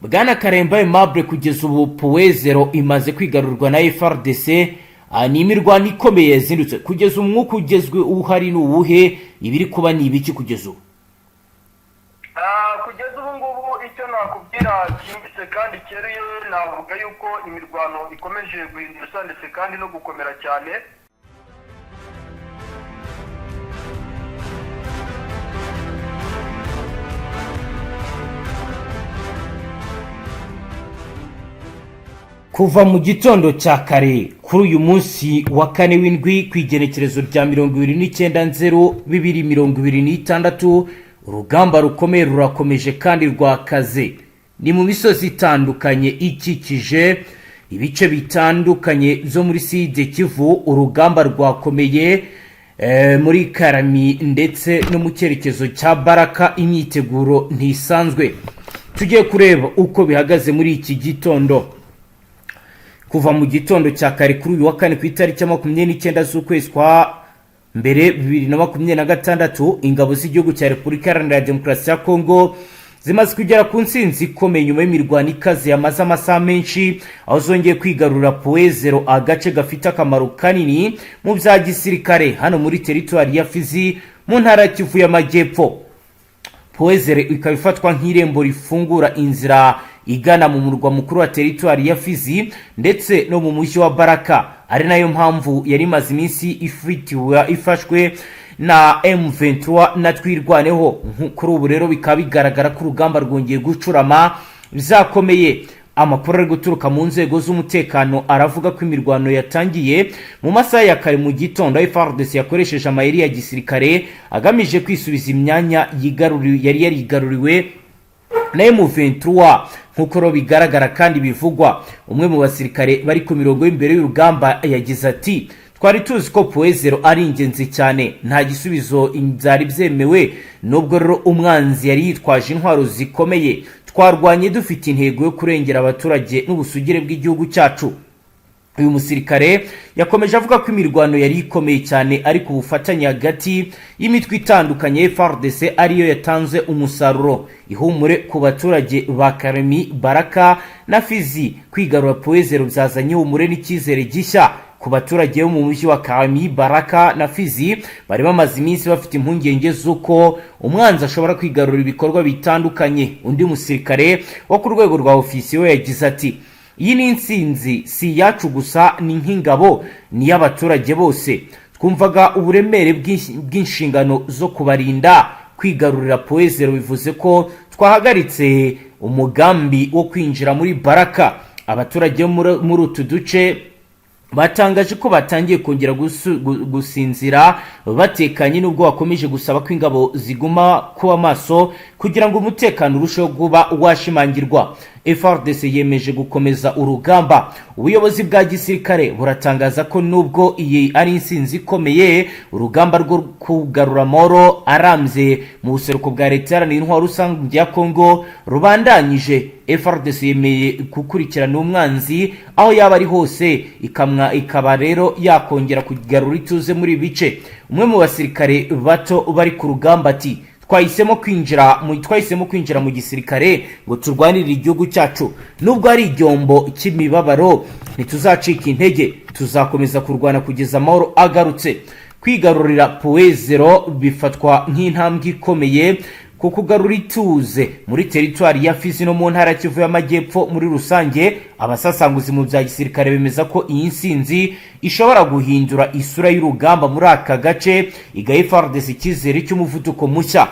Bwana Karemba Aimable, kugeza ubu Point Zéro imaze kwigarurwa na FARDC. Ni imirwano ikomeye yazindutse. Kugeza umwuka ugezwe uhari ni uwuhe? Ibiri kuba ni ibiki kugeza ubu? Kugeza ubu ngubu, icyo nakubwira cyimbitse kandi cyeruye, navuga yuko imirwano ikomeje guhindura isura ndetse kandi no gukomera cyane. Kuva mu gitondo cya kare kuri uyu munsi wa kane w'indwi, ku igenekerezo rya 29 nzero 2026, urugamba rukomeye rurakomeje kandi rwakaze. Ni mu misozi itandukanye ikikije ibice bitandukanye byo muri Sud Kivu. Urugamba rwakomeye muri Kalemie ndetse no mu cyerekezo cya Baraka. Imyiteguro ntisanzwe. Tugiye kureba uko bihagaze muri iki gitondo. Kuva mu gitondo cya kare kuri uyu wa kane, ku itariki ya 29 z'ukwezi kwa mbere 2026, ingabo z'igihugu cya Repubulika Iharanira Demokarasi ya Kongo zimaze kugera ku ntsinzi ikomeye nyuma y'imirwano ikaze yamaze amasaha menshi, aho zongeye kwigarurira Point Zéro, agace gafite akamaro kanini mu bya gisirikare hano muri teritwari ya Fizi, mu ntara ya Kivu y'Amajyepfo. Point Zéro ikaba ifatwa nk'irembo rifungura inzira igana mu murwa mukuru wa teritwari ya Fizi ndetse no mu mujyi wa Baraka, ari nayo mpamvu yari imaze iminsi ifitiwe ifashwe na M23 na Twirwaneho. Kuri ubu rero bikaba bigaragara ko urugamba rwongeye gucurama bizakomeye. Amakuru ari guturuka mu nzego z'umutekano aravuga ko imirwano yatangiye mu masaha ya kare mu gitondo, aho FARDC yakoresheje amayeri ya gisirikare agamije kwisubiza imyanya yari yarigaruriwe na M23. Nk'uko rero bigaragara kandi bivugwa, umwe mu basirikare bari ku mirongo y'imbere y'urugamba yagize ati: "Twari tuzi ko Point Zéro ari ingenzi cyane, nta gisubizo byari byemewe. Nubwo rero umwanzi yari yitwaje intwaro zikomeye, twarwanye dufite intego yo kurengera abaturage n'ubusugire bw'igihugu cyacu." Uyu musirikare yakomeje avuga ko imirwano yari ikomeye cyane, ariko ubufatanye hagati y'imitwe itandukanye FARDC ariyo yatanze umusaruro. Ihumure ku baturage ba Kalemie, Baraka na Fizi. Kwigarura Point Zéro byazanye ihumure n'icyizere gishya ku baturage bo mu mujyi wa Kalemie, Baraka na Fizi, bari bamaze iminsi bafite impungenge z'uko umwanzi ashobora kwigarura ibikorwa bitandukanye. Undi musirikare wo ku rwego rwa ofisiye we yagize ati: "Iyi ni intsinzi, si iyacu gusa, ni nk'ingabo, ni iy'abaturage bose. Twumvaga uburemere bw'inshingano zo kubarinda. Kwigarurira Point Zéro bivuze ko twahagaritse umugambi wo kwinjira muri Baraka." Abaturage bo muri utu duce batangaje ko batangiye kongera gusinzira batekanye, nubwo bakomeje gusaba ko ingabo ziguma kuba maso kugira ngo umutekano urusheho kuba washimangirwa. FARDC yemeje gukomeza urugamba. Ubuyobozi bwa gisirikare buratangaza ko nubwo iyi ari intsinzi ikomeye, urugamba rwo kugarura amahoro arambye mu buseruko bwa Leta Iharanira Intwaro Rusange ya Kongo rubandanyije. FARDC yemeye gukurikirana umwanzi aho yaba ari hose, ikamwa ikaba rero yakongera kugarura ituze muri ibi bice. Umwe mu basirikare bato bari ku rugamba ati: Twahisemo kwinjira mu gisirikare ngo turwanirire igihugu cyacu. Nubwo ari igihombo cy'imibabaro, ntituzacika intege, tuzakomeza kurwana kugeza amahoro agarutse." Kwigarurira Point Zéro bifatwa nk'intambwe ikomeye ku kugarura ituze muri teritwari ya Fizi no mu ntara ya Kivu y'Amajyepfo muri rusange. Abasasanguzi mu bya gisirikare bemeza ko iyi nsinzi ishobora guhindura isura y'urugamba muri aka gace, igaha FARDC icyizere cy'umuvuduko mushya.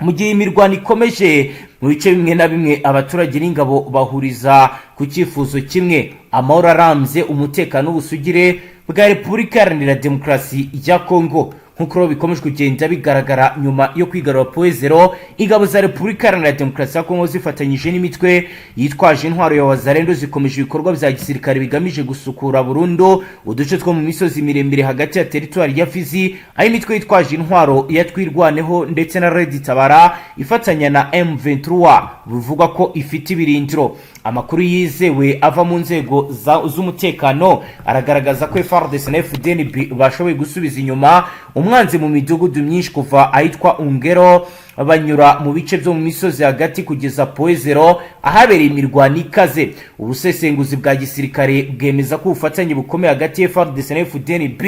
Mu gihe imirwano ikomeje mu bice bimwe na bimwe, abaturage n'ingabo bahuriza ku cyifuzo kimwe: amahoro arambye, umutekano n'ubusugire bwa Repubulika Iharanira Demokarasi ya Kongo. Nk'uko rero bikomeje kugenda bigaragara, nyuma yo kwigarura Point Zéro, ingabo za Repubulika Iharanira Demokarasi ya Kongo zifatanyije n'imitwe yitwaje intwaro ya Wazalendo zikomeje ibikorwa bya gisirikare bigamije gusukura burundu uduce two mu misozi miremire hagati ya teritwari ya Fizi, aho imitwe yitwaje intwaro ya Twirwaneho ndetse na Red Tabara ifatanya na M23 bivugwa ko ifite ibirindiro. Amakuru yizewe ava mu nzego z'umutekano aragaragaza ko FARDC na FDNB bashoboye gusubiza inyuma umwanzi. Umwanzi mu midugudu myinshi kuva ahitwa Ungero, banyura mu bice byo mu misozi hagati kugeza Point Zéro, ahabereye imirwano ikaze. Ubusesenguzi bwa gisirikare bwemeza ko ubufatanye bukomeye hagati ya FARDC na FDNB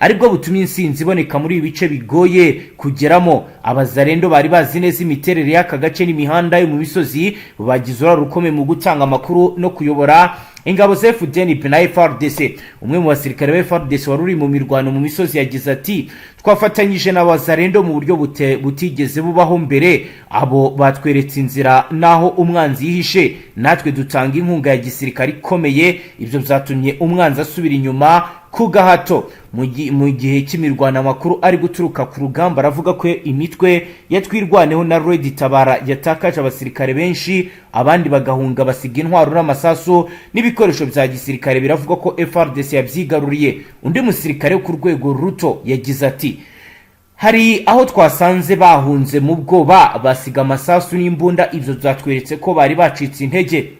aribwo butumye insinzi iboneka muri ibi bice bigoye kugeramo. Abazarendo bari bazi neza imiterere y'aka gace n'imihanda yo mu misozi, bagize uruhare rukomeye mu gutanga amakuru no kuyobora ingabo za FDNB na FARDC. Umwe mu basirikare ba FARDC wari uri mu mirwano mu misozi yagize ati: "Twafatanyije na Wazarendo mu buryo butigeze bubaho mbere. Abo batweretse inzira n'aho umwanzi yihishe, natwe dutanga inkunga ya gisirikare ikomeye. Ibyo byatumye umwanzi asubira inyuma ku gahato." Mu gihe cy'imirwano, amakuru ari guturuka ku rugamba aravuga ko imitwe ya Twirwaneho na Red Tabara yatakaje abasirikare benshi, abandi bagahunga basiga intwaro n'amasasu n'ibikoresho bya gisirikare. Biravuga ko FARDC yabyigaruriye. Undi musirikare wo ku rwego ruto yagize ati: "Hari aho twasanze bahunze mu bwoba, basiga amasasu n'imbunda. Ibyo byatweretse ko bari bacitse intege."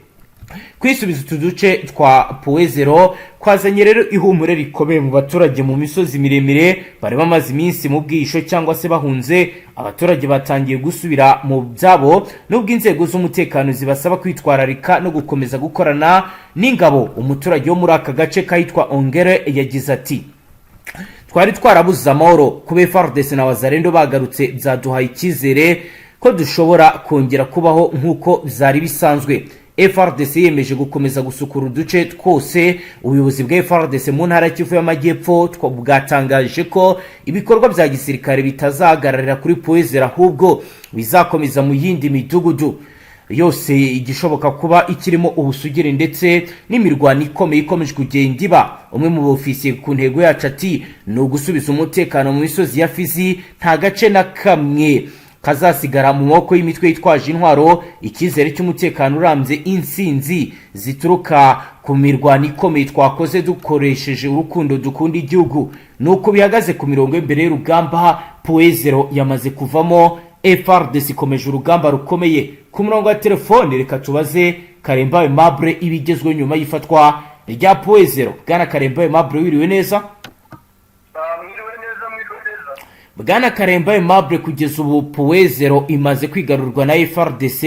Kwisubiza utu duce twa Point Zéro kwazanye rero ihumure rikomeye mu baturage mu misozi miremire bari bamaze iminsi mu bwihisho cyangwa se bahunze. Abaturage batangiye gusubira mu byabo, nubwo inzego z'umutekano zibasaba kwitwararika no gukomeza gukorana n'ingabo. Umuturage wo muri aka gace kahitwa Ongere yagize ati: "Twari twarabuze amahoro. Kuba FARDC na Wazarendo bagarutse byaduhaye icyizere ko dushobora kongera kubaho nk'uko byari bisanzwe." FARDC yiyemeje gukomeza gusukura uduce twose. Ubuyobozi bwa FARDC mu ntara ya Kivu y'Amajyepfo bwatangaje ko ibikorwa bya gisirikare bitazahagararira kuri Point Zéro, ahubwo bizakomeza mu yindi midugudu yose igishoboka kuba ikirimo ubusugire, ndetse n'imirwano ikomeye ikomeje kugenda iba. Umwe mu bofisiye ku ntego yacu ati: "Ni ugusubiza umutekano mu misozi ya Fizi. Nta gace na kamwe kazasigara mu maboko y'imitwe yitwaje intwaro. Icyizere cy'umutekano urambye, insinzi zituruka ku mirwano ikomeye twakoze dukoresheje urukundo dukunda igihugu." Ni uko bihagaze ku mirongo y'imbere y'urugamba. Point Zéro yamaze kuvamo, FARDC ikomeje urugamba rukomeye. Ku murongo wa telefone reka tubaze Karemba Aimable ibigezweho nyuma y'ifatwa rya Point Zéro. Bwana Karemba Aimable, wiriwe neza? Mwiriwe neza, mwiriwe neza. Bwana Karemba Aimable, kugeza ubu Point Zéro imaze kwigarurwa na FARDC.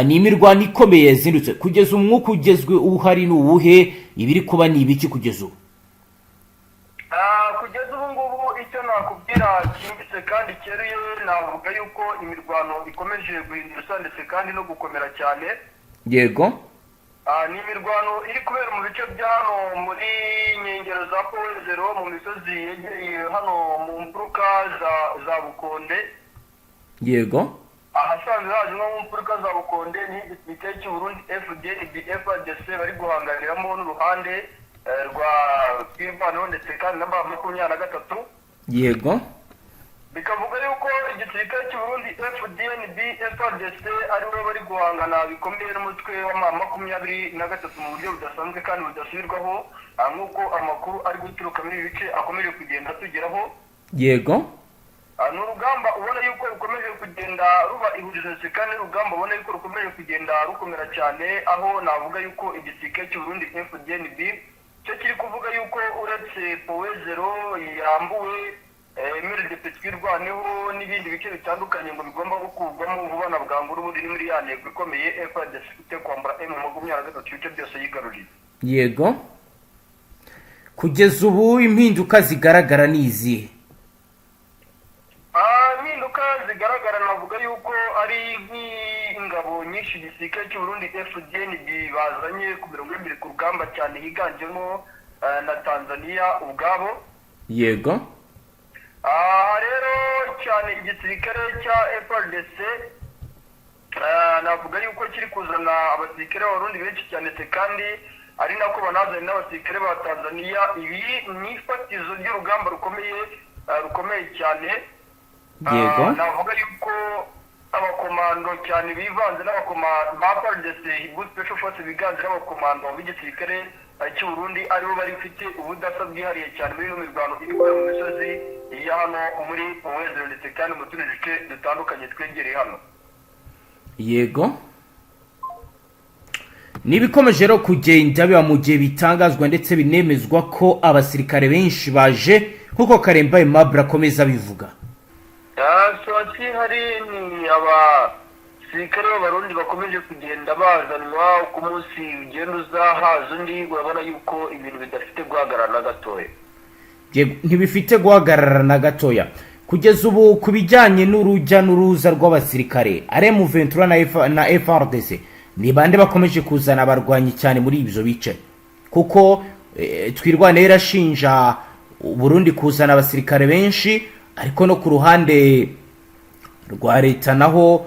Ni imirwano ikomeye yazindutse. Kugeza umwuka ugezwe uhari ni uwuhe? Ibiri kuba ni ibiki kugeza ubu? Kugeza ubu ngubu, icyo nakubwira cyimbitse kandi cyeruye, navuga yuko imirwano ikomeje guhindura isura ndetse kandi no gukomera cyane. Ni imirwano iri kubera mu bice bya hano muri nkengero za Point Zéro, mu misozi yegereye hano mu mfuruka za Bukonde. Ahasanzwe hazwi nko mu mfuruka za Bukonde ni igisirikare cy'u Burundi FDNB FARDC bari guhanganiramo n'uruhande rwa Twirwaneho ndetse kandi na ba 23. Bikavuga yuko igisirikare cy'u Burundi FDNB FARDC aribo bari guhangana bikomeye n'umutwe wa 23 mu buryo budasanzwe kandi budasubirwaho, nk'uko amakuru ari guturuka muri ibi bice akomeje kugenda atugeraho. Ni urugamba ubona yuko rukomeje kugenda ruba ihurizo ndetse kandi n'urugamba ubona yuko rukomeje kugenda rukomera cyane, aho navuga yuko igisirikare cy'u Burundi FDNB cyo kiri kuvuga yuko uretse Point Zéro yambuwe MRDP Twirwaneho n'ibindi bice bitandukanye ngo bigomba gukurwamo vuba na bwangu, n'ubundi ni muri ya ntego ikomeye FARDC ifite, kwambura M23 ibice byose yigaruriye. Yego, kugeza ubu impinduka zigaragara ni izihe? Impinduka zigaragara navuga yuko ari nk'ingabo nyinshi igisirikare cy'u Burundi FDNB bazanye ku mirongo y'imbere ku rugamba cyane, higanjemo na Tanzania ubwabo. Aha rero cyane igisirikare cya FARDC navuga yuko kiri kuzana abasirikare b'Abarundi benshi cyane se, kandi ari nako banazanye n'abasirikare ba Tanzania. Ibi ni ifatizo ry'urugamba rukomeye, rukomeye cyane. Navuga yuko abakomando cyane bivanze n'abakomando ba FARDC, Hiboux Special Force, biganze n'abakomando b'igisirikare cy'u Burundi, aribo bari bafite ubudasa bwihariye cyane muri ino mirwano iri kubera mu misozi ya hano muri Uwezero ndetse kandi mu tundi duce dutandukanye twegereye hano. Yego, n'ibikomeje rero kugenda biba mu gihe bitangazwa ndetse binemezwa ko abasirikare benshi baje Nk'uko Karemba Aimable akomeza abivuga. Situation ihari ni abasirikare b'Abarundi bakomeje kugenda bazanwa. Uko umunsi ugenda uza haza undi, urabona yuko ibintu bidafite guhagarara na gatoya. Ntibifite guhagarara na gatoya. Kugeza ubu, ku bijyanye n'urujya n'uruza rw'abasirikare, ari M23 na FARDC, ni bande bakomeje kuzana abarwanyi cyane muri ibyo bice? Kuko Twirwaneho irashinja Burundi kuzana abasirikare benshi, ariko no ku ruhande rwa leta naho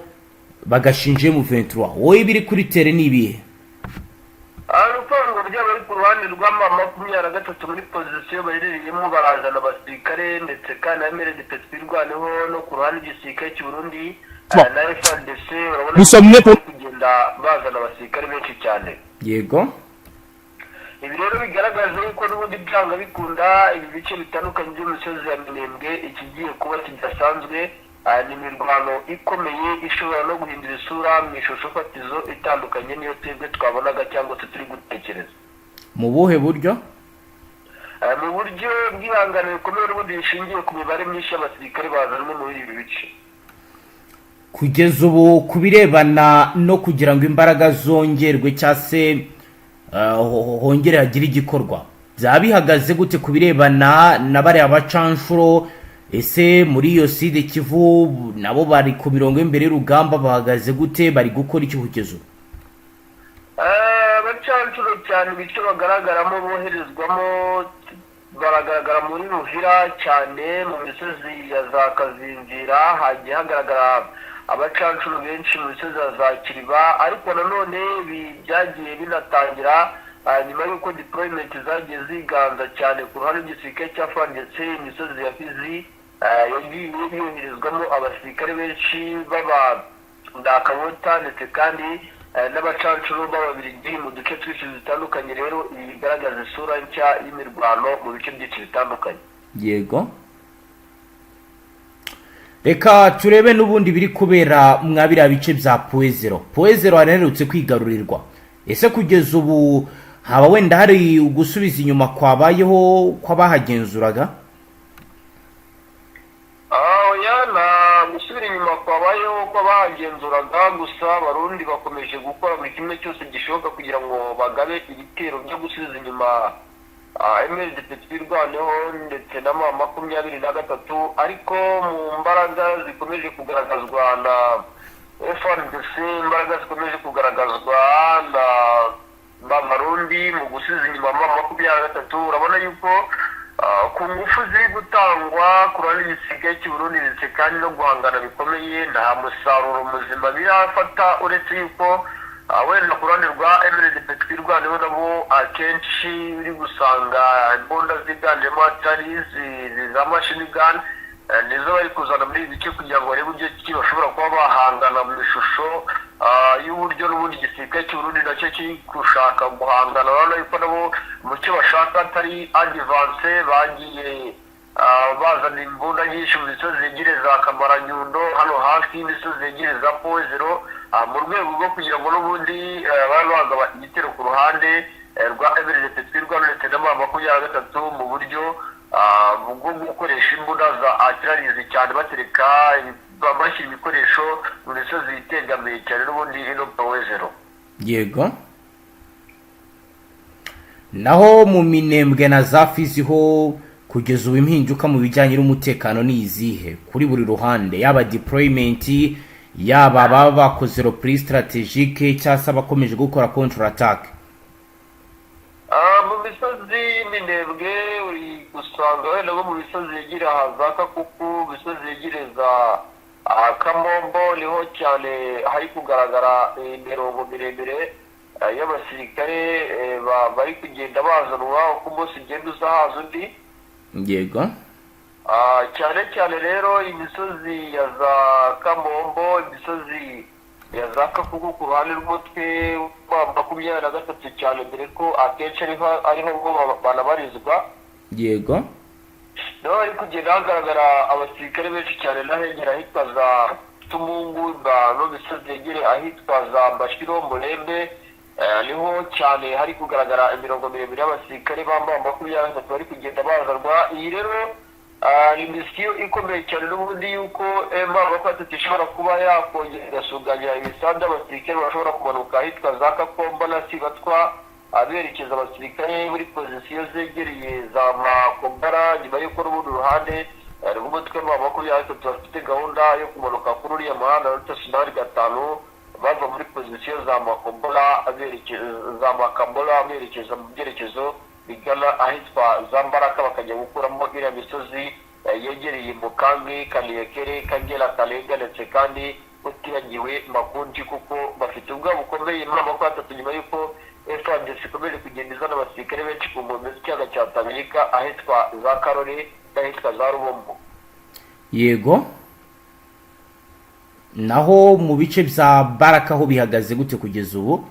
bagashinja M23. Wowe ibiri kuri terrain ni ibihe? Urupango ryaba ari ku ruhande rw'ama 23 muri position baherereyemo, barazana abasirikare, ndetse kandi na MRDP Twirwaneho, no ku ruhande rw'igisirikare cy'u Burundi na FARDC, urabona ko bari kugenda bazana abasirikare benshi cyane. Ibi rero bigaragaza yuko n'ubundi byanga bikunda ibi bice bitandukanye by'imisozi ya Minembwe ikigiye kuba kidasanzwe ni imirwano ikomeye ishobora no guhindura isura mu ishusho fatizo itandukanye n'iyo twebwe twabonaga cyangwa se turi gutekereza. Mu buhe buryo? Mu buryo bw'ibihangano bikomeye n'ubundi bishingiye ku mibare myinshi y'abasirikare bazanwe muri ibi bice. Kugeza ubu, ku birebana no kugira ngo imbaraga zongerwe cyangwa se hongere hagire igikorwa, byaba bihagaze gute ku birebana na bariya bacanshuro? Ese muri iyo Sud Kivu nabo bari ku mirongo y'imbere y'urugamba, bahagaze gute? Bari gukora iki kugeza ubu? Abacanshuro cyane ibice bagaragaramo boherezwamo, baragaragara muri Ruhira cyane, mu misozi ya za Kazinzira hagiye hagaragara abacanshuro benshi, mu misozi ya za Kiriba. Ariko nanone ibi byagiye binatangira nyuma y'uko deployment zagiye ziganza cyane ku ruhande rw'igisirikare cya FARDC. Imisozi ya Fizi yagiye yoherezwamo abasirikare benshi b'aba ndakabota, ndetse kandi n'abacanshuro b'Ababiligi mu duce twinshi dutandukanye. Rero ibi bigaragaza isura nshya y'imirwano mu bice byinshi bitandukanye. Yego, reka turebe n'ubundi biri kubera mwa biriya bice bya Point Zéro. Point Zéro haraherutse kwigarurirwa. Ese kugeza ubu haba wenda hari ugusubiza inyuma kwabayeho kw'abahagenzuraga? Oya, nta gusubira inyuma kwabayeho kw'abahagenzuraga. Gusa Abarundi bakomeje gukora buri kimwe cyose gishoboka kugira ngo bagabe ibitero byo gusubiza inyuma MRDP Twirwaneho ndetse na M23. Ariko mu mbaraga zikomeje kugaragazwa na FARDC, imbaraga zikomeje kugaragazwa na Barundi mu gusubiza inyuma M23, urabona yuko ku ngufu ziri gutangwa ku ruhande rw'igisirikare cy'u Burundi, ndetse kandi no guhangana bikomeye, nta musaruro muzima birafata, uretse yuko wenda ku ruhande rwa MRDP Twirwaneho nabo akenshi uri gusanga imbunda ziganjemo atari izi za machine gun, nizo bari kuzana muri ibi bice kugira ngo barebe uburyo ki bashobora kuba bahangana mu ishusho y'uburyo n'ubundi igisirikare cy'u Burundi nacyo kiri gushaka guhangana. Urabona yuko nabo mu cyo bashaka atari advance, bagiye bazana imbunda nyinshi mu misozi yegereye za Kamaranyundo, hano hafi y'imisozi yegereye za Point Zéro, mu rwego rwo kugira ngo n'ubundi babe bagaba igitero ku ruhande rwa MRDP Twirwaneho ndetse na M23 mu buryo bwo gukoresha imbunda za artilleries cyane, batereka, bashyira ibikoresho mu misozi yitegamiye cyane n'ubundi ino Point Zéro. Yego, naho mu Minembwe na za Fizi ho, kugeza ubu impinduka mu bijyanye n'umutekano ni izihe kuri buri ruhande, yaba deployment, yaba ababa bakoze repli stratégique cyangwa se abakomeje gukora contre attaque? Mu misozi y'Iminembwe uri gusanga wenda nko mu misozi yegereye aha za Kakuku, mu misozi yegereye za Kamombo, niho cyane hari kugaragara imirongo miremire y'abasirikare bari kugenda bazanwa uko umunsi ugenda uza haza undi. Cyane cyane rero imisozi ya za Kamombo, imisozi ya za Kakuku ku ruhande rw'umutwe wa 23 cyane, dore ko akenshi ariho ngo banabarizwa. Niho hari kugenda hagaragara abasirikare benshi cyane, n'ahegera ahitwa za Tumungu no misozi yegereye ahitwa za Mbashiro, Murembe, niho cyane hari kugaragara imirongo miremire y'abasirikare bambaye 23 bari kugenda bazanwa. Iyi rero Ni mission ikomeye cyane n'ubundi yuko M23 ishobora kuba yakongera igasuganya imisanzu y'abasirikare bashobora kumanuka ahitwa za Kakomba na Sibatwa, aberekeza abasirikare muri position zegereye za Makombara, nyuma y'uko n'ubundi ruhande rw'umutwe wa 23 bafite gahunda yo kumanuka kuri uriya muhanda wa route 5, bava muri position za Makombora berekeza za Makambola, berekeza mu byerekezo bigana ahitwa za Mbaraka, bakajya gukuramo iriya misozi yegereye Mukangi, Kaniyekere, Kagera, Karenga, ndetse kandi utibagiwe Makunji, kuko bafite ubwoba bukomeye muri 23 nyuma y'uko FARDC ikomeje kugenda izana abasirikare benshi ku nkombe z'ikiyaga cya Tanganyika, ahitwa za Karore n'ahitwa za Rubombo. Yego, naho mu bice bya Baraka ho bihagaze gute kugeza ubu?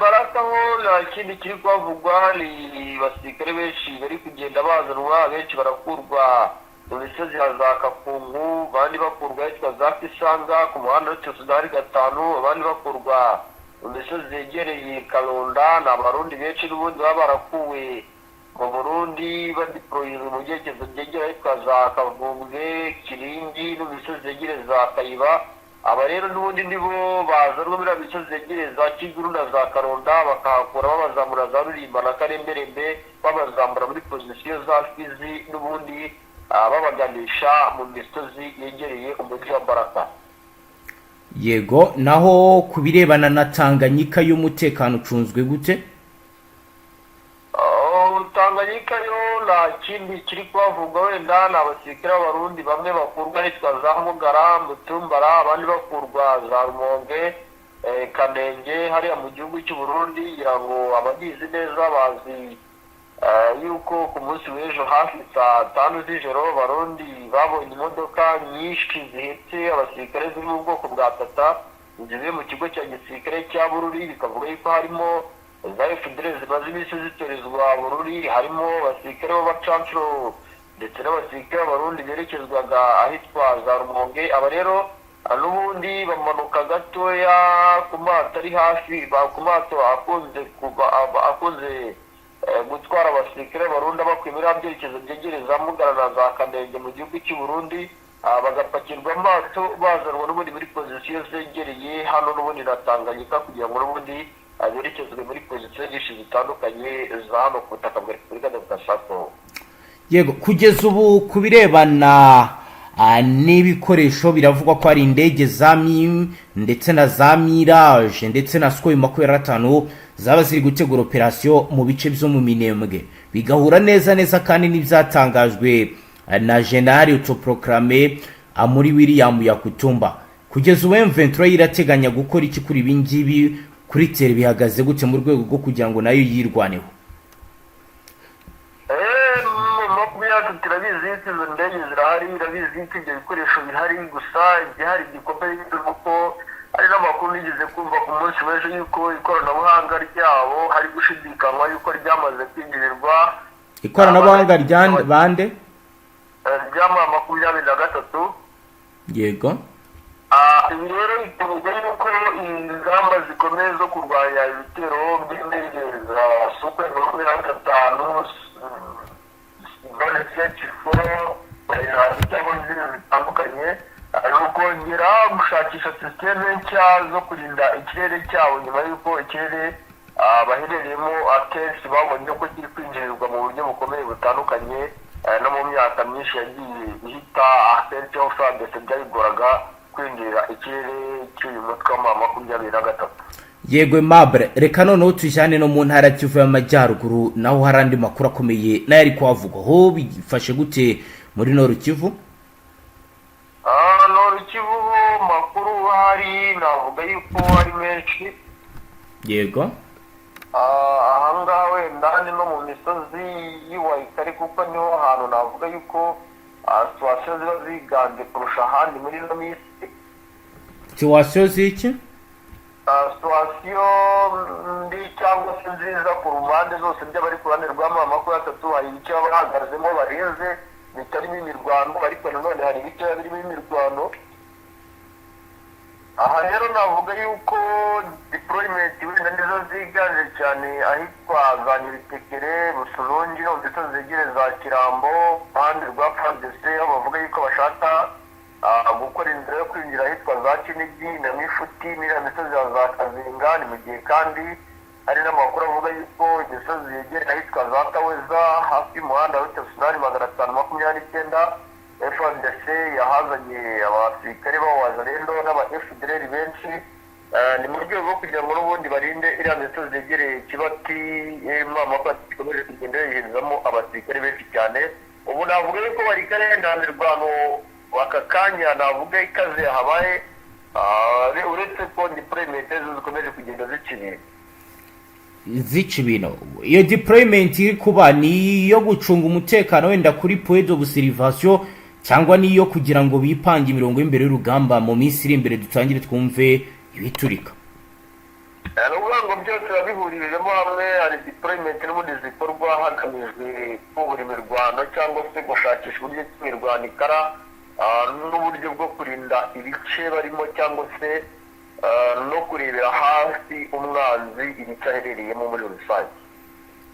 Baraka ho nta kindi kiri kuhavugwa, ni abasirikare benshi bari kugenda bazanwa. Abenshi barakurwa mu misozi ya za Kakungu, abandi bakurwa ahitwa za Kisanga ku muhanda wa Sudani 5, abandi bakurwa mu misozi yegereye Karonda. Ni Abarundi benshi n'ubundi baba barakuwe mu Burundi, badeployinzwe mu byerekezo byegereye ahitwa za Kavumbwe, Kiringi no mu misozi yegereye za Kayiba. Aba rero n'ubundi nibo bazanwa muri misozi yegereye za Kiguru na za Karonda, bakahakura babazamura za Rurimba na Karemberembe, babazamura muri position za Fizi, n'ubundi babaganisha mu misozi yegereye umujyi wa Baraka. Yego, naho ku birebana na Tanganyika y'umutekano ucunzwe gute? Oh, Tanganyika yo nta kindi kiri kuhavugwa, wenda ni abasirikare b'Abarundi bamwe bakurwa ahitwa za Mugara, Mutumbara, abandi bakurwa za Rumonge, Kanenge, hariya mu gihugu cy'u Burundi. Ngira ngo abagizi neza bazi yuko ku munsi w'ejo hafi saa 5 z'ijoro Abarundi babonye imodoka nyinshi zihetse abasirikare ziri mu bwoko bwa Tata zivuye mu kigo cya gisirikare cya Bururi, bikavuga yuko harimo za FDLR zimaze iminsi zitorezwa Bururi, harimo abasirikare b'abacancuro ndetse n'abasirikare b'Abarundi berekezwaga ahitwa za Rumonge. Aba rero n'ubundi bamanuka gatoya ku mato ari hafi, ku mato akunze kuba akunze gutwara abasirikare b'Abarundi bakuye muri byerekezo byegereza Mugara na za Kanenge mu gihugu cy'u Burundi, bagapakirwa amato bazanwa n'ubundi muri position zegereye hano n'ubundi na Tanganyika, kugira ngo n'ubundi berekezwe muri position nyinshi zitandukanye za hano ku butaka bwa Repubulika Demokarasi ya Kongo. Yego, kugeza ubu ku birebana n'ibikoresho, biravugwa ko hari indege za Mi ndetse na za Mirage ndetse na Sukhoi 25 zaba ziri gutegura operasiyo mu bice byo mu Minembwe, bigahura neza neza kandi n'ibyatangajwe na général autoproclamé Amuri William Yakutumba. Kugeza ubu M23 irateganya gukora iki kuri ibi ngibi? Kuri terrain bihagaze gute mu rwego rwo kugira ngo nayo yirwaneho? 23 irabizi yuko izo ndege zirahari, irabizi yuko ibyo bikoresho bihari. Gusa igihari gikomeye ni uko hari n'amakuru nigeze kumva ku munsi w'ejo yuko ikoranabuhanga ryabo hari gushidikanywa yuko ryamaze kwinjirirwa. Ikoranabuhanga rya bande? Ry'ama 23. Ibi rero biterwa yuko ingamba zikomeye zo kurwanya ibitero by'indege za Sukhoi 25, drone CH-4 cyangwa izindi zitandukanye, ni ukongera gushakisha système nshya zo kurinda ikirere cyabo, nyuma y'uko ikirere baherereyemo akenshi babonye ko kiri kwinjirirwa mu buryo bukomeye butandukanye. No mu myaka myinshi yagiye ihita, akenshi aho FARDC byayigoraga kwinjirira ikirere cy'uyu mutwe wa 23. Yego Aimable, reka noneho tujyane no mu ntara Kivu y'Amajyaruguru, naho hari andi makuru akomeye nayo ari kuhavugwa. Ho bifashe gute muri Nord Kivu? Nord Kivu makuru ahari navuga yuko ari menshi. Ahangaha wenda ni no mu misozi y'iwayikari, kuko niho hantu navuga yuko situation ziba ziganje kurusha ahandi muri ino minsi. Situation z'iki? Situation mbi cyangwa se nziza ku mpande zose by'abari ku ruhande rwa 23. Hari ibice baba bahagazemo barinze bitarimo imirwano, ariko nanone hari ibice biba birimo imirwano. Aha rero navuga yuko deployment wenda nizo ziganje cyane ahitwa za Nyabitekere, Busurungi no mu misozi zegereye za Kirambo, ruhande rwa FARDC, aho bavuga yuko bashaka gukora inzira yo kwinjira ahitwa za Kinigi na Mifuti n'iriya misozi ya za Kazinga. Ni mu gihe kandi hari n'amakuru avuga yuko imisozi yegereye ahitwa za Taweza, hafi y'umuhanda wa Route 529, FARDC yahazanye abasirikare b'Abawazalendo n'aba FDLR benshi. Ni mu rwego rwo kugira ngo n'ubundi barinde iriya misozi yegereye Kibati. Mama ikomeje kugenda yoherezamo abasirikare benshi cyane. Ubu navuga yuko bari kare nta mirwano aka kanya navuga ikaze habaye, uretse ko deployment zo zikomeje kugenda zica ibintu. Zica ibintu. Iyo deployment iri kuba ni iyo gucunga umutekano wenda kuri point d'observation, cyangwa ni iyo kugira ngo bipange imirongo y'imbere y'urugamba, mu minsi iri imbere dutangire twumve ibiturika? Ni ukuvuga ngo byose biba bihurijemo hamwe. Hari deployment n'ubundi zikorwa hagamijwe kubura imirwano cyangwa se gushakisha uburyo ki imirwano ikara, n'uburyo bwo kurinda ibice barimo, cyangwa se no kurebera hafi umwanzi ibice aherereyemo muri rusange.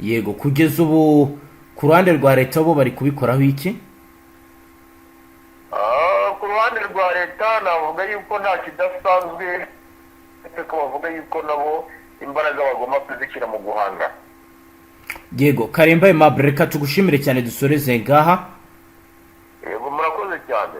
Yego, kugeza ubu ku ruhande rwa leta bo bari kubikoraho iki? Ku ruhande rwa leta navuga yuko nta kidasanzwe, uretse ko bavuga yuko nabo imbaraga bagomba kuzishyira mu guhanga. Yego, Karemba Aimable, reka tugushimire cyane, dusoreze ngaha. Yego, murakoze cyane.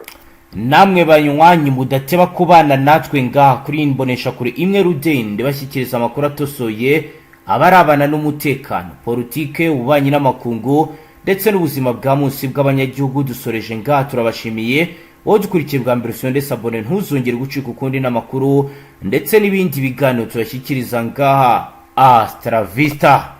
Namwe banywanyi mudateba kubana natwe ngaha kuri iyi mboneshakure imwe rudende bashyikiriza amakuru atosoye abarabana n'umutekano, politike, ububanyi n'amakungu ndetse n'ubuzima bwa munsi bw'abanyagihugu, dusoreje ngaha, turabashimiye. Wowe dukurikiye bwa mbere, usonde s'abonner, ntuzongere gucika ukundi n'amakuru ndetse n'ibindi biganiro tubashyikiriza ngaha. Hasta la vista.